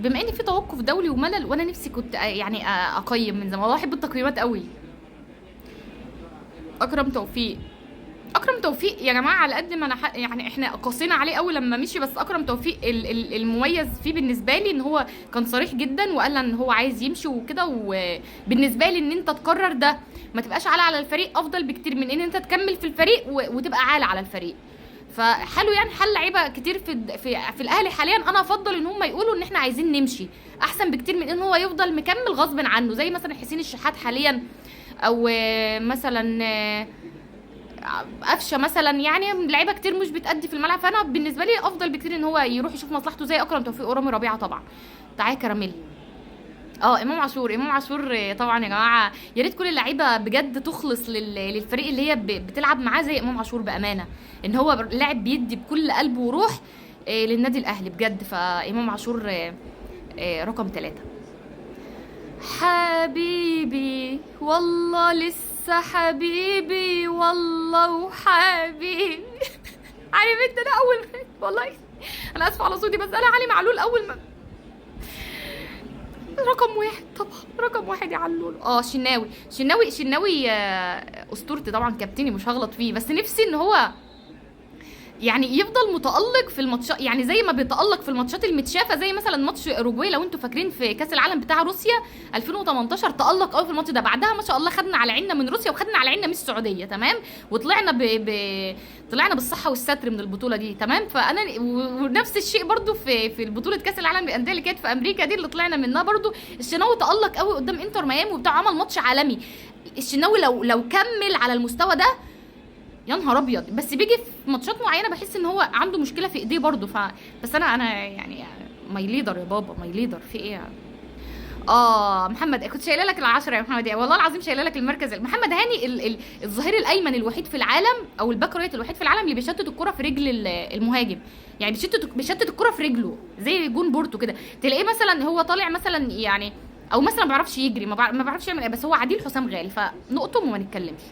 بما ان في توقف دولي وملل، وانا نفسي كنت يعني اقيم من زمان، والله احب التقييمات قوي. اكرم توفيق، اكرم توفيق يا جماعة على قد ما انا يعني احنا قاسينا عليه قوي لما مشي، بس اكرم توفيق المميز فيه بالنسبة لي ان هو كان صريح جدا وقال ان هو عايز يمشي وكده. وبالنسبة لي ان انت تقرر ده ما تبقاش عالة على الفريق افضل بكتير من ان انت تكمل في الفريق وتبقى عالة على الفريق. فحاله يعني حل لعيبة كتير في الاهلي حاليا، انا افضل ان هم يقولوا ان احنا عايزين نمشي احسن بكتير من ان هو يفضل مكمل غصب عنه، زي مثلا حسين الشحات حاليا، او مثلا قفشه مثلا. يعني لعيبة كتير مش بتأدي في الملعب، فانا بالنسبة لي افضل بكتير ان هو يروح يشوف مصلحته زي اكرم توفيق ورامي ربيعة. طبعا تعالى كراميل. امام عاشور، امام عاشور طبعا يا جماعة يا ريت كل اللعيبة بجد تخلص للفريق اللي هي بتلعب معاه زي امام عاشور بامانه، ان هو لاعب بيدي بكل قلب وروح للنادي الاهلي بجد. فامام عاشور رقم 3. حبيبي والله لسه حبيبي والله وحبيبي. عارف انت ده اول ما والله انا اسفه على صوتي، بس انا علي معلول اول ما رقم 1 طبعا، رقم 1 يا علول. شناوي، شناوي، شناوي، اسطورتي طبعا، كابتني مش هغلط فيه، بس نفسي ان هو يعني يفضل متألق في الماتشات، يعني زي ما بيتألق في الماتشات المتشافة، زي مثلا ماتش اوروجواي لو انتوا فاكرين في كأس العالم بتاع روسيا 2018، تألق قوي في الماتش ده. بعدها ما شاء الله خدنا على عيننا من روسيا وخدنا على عيننا من السعودية، تمام، وطلعنا طلعنا بالصحة والستر من البطولة دي، تمام. فأنا ونفس الشيء برضو في بطولة كأس العالم للأندية اللي كانت في أمريكا دي اللي طلعنا منها برضو، الشناوي تألق قوي قدام انتر ميامي وبتاع، عمل ماتش عالمي. الشناوي لو كمل على المستوى ده يا نهار ابيض. بس بيجي في ماتشات معينة بحس ان هو عنده مشكلة في ايديه برضه. بس انا يعني my leader يا بابا، my leader في ايه يعني؟ محمد كنت شايله لك ال10 يا محمد، والله العظيم شايله لك المركز. محمد هاني الظهير الايمن الوحيد في العالم، او ال back right الوحيد في العالم اللي بيشتت الكره في رجل المهاجم، يعني بيشتت الكره في رجله زي جون بورتو كده. تلاقيه مثلا هو طالع مثلا يعني، او مثلا ما بيعرفش يجري، ما بيعرفش يعمل ايه، بس هو عديل حسام غالي، فنقطم وما نتكلمش.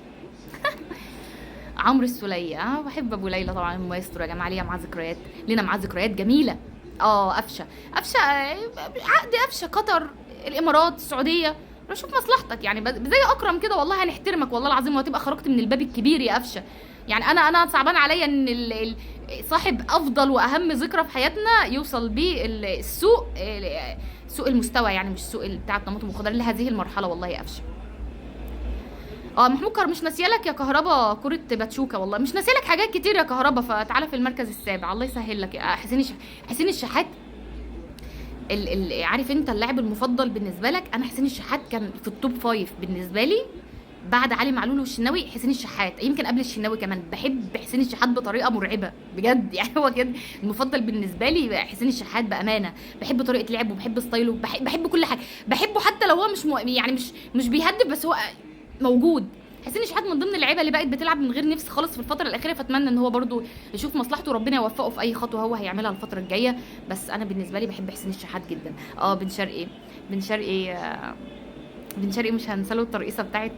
عمرو السولية، بحب ابو ليلى طبعا، المايسترو يا جماعة، ليا معاه ذكريات، لينا معاه ذكريات جميلة. قفشه، قفشه، عقد قفشه، قطر، الامارات، السعودية، روح شوف مصلحتك يعني، زي اكرم كده والله هنحترمك والله العظيم، وهتبقى خرجت من الباب الكبير يا قفشه. يعني انا صعبان عليا ان صاحب افضل واهم ذكرى في حياتنا يوصل بيه السوق، سوق المستوى يعني، مش سوق بتاع الطماطم والخضار لهذه المرحلة والله يا قفشه. محمود مش ناسيه لك يا كهربا كرة باتشوكا، والله مش ناسيه لك حاجات كتير يا كهربا. فتعالى في المركز السابع، الله يسهل لك. حسين الشحات، عارف انت اللاعب المفضل بالنسبة لك؟ انا حسين الشحات كان في ال top 5 بالنسبة لي بعد علي معلول والشناوي. حسين الشحات يمكن قبل الشناوي كمان، بحب حسين الشحات بطريقة مرعبة بجد. يعني هو كده المفضل بالنسبة لي حسين الشحات بامانه، بحب طريقه لعبه، بحب style ه، بحب كل حاجة، بحبه حتى لو هو مش يعني مش بيهدف، بس هو موجود. حسين الشحات من ضمن اللعيبة اللي بقت بتلعب من غير نفس خالص في الفترة الاخيرة، فاتمنى ان هو برضو يشوف مصلحته وربنا يوفقه في اي خطوة هو هيعملها الفترة الجاية. بس انا بالنسبة لي بحب حسين الشحات جدا. بن شرقي، بن شرقي، بن شرقي مش هنسى له الترقيصه بتاعت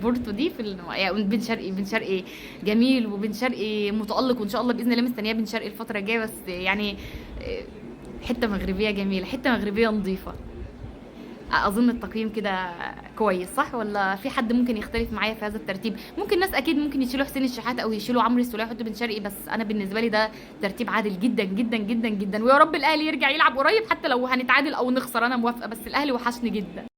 بورتو دي في يعني بن شرقي، بن شرقي جميل، وبن شرقي متالق، وان شاء الله باذن الله مستنيه بن شرقي الفترة الجاية. بس حتة مغربية جميلة، حتة مغربية نظيفة. اظن التقييم كده كويس صح؟ ولا في حد ممكن يختلف معايا في هذا الترتيب؟ ممكن ناس اكيد ممكن يشيلوا حسين الشحات او يشيلوا عمرو السوليه ويحطوا بن شرقي، بس انا بالنسبة لي ده ترتيب عادل جدا جدا جدا جدا. ويا رب الاهلي يرجع يلعب قريب، حتى لو هنتعادل او نخسر انا موافقة، بس الاهلي وحشني جدا.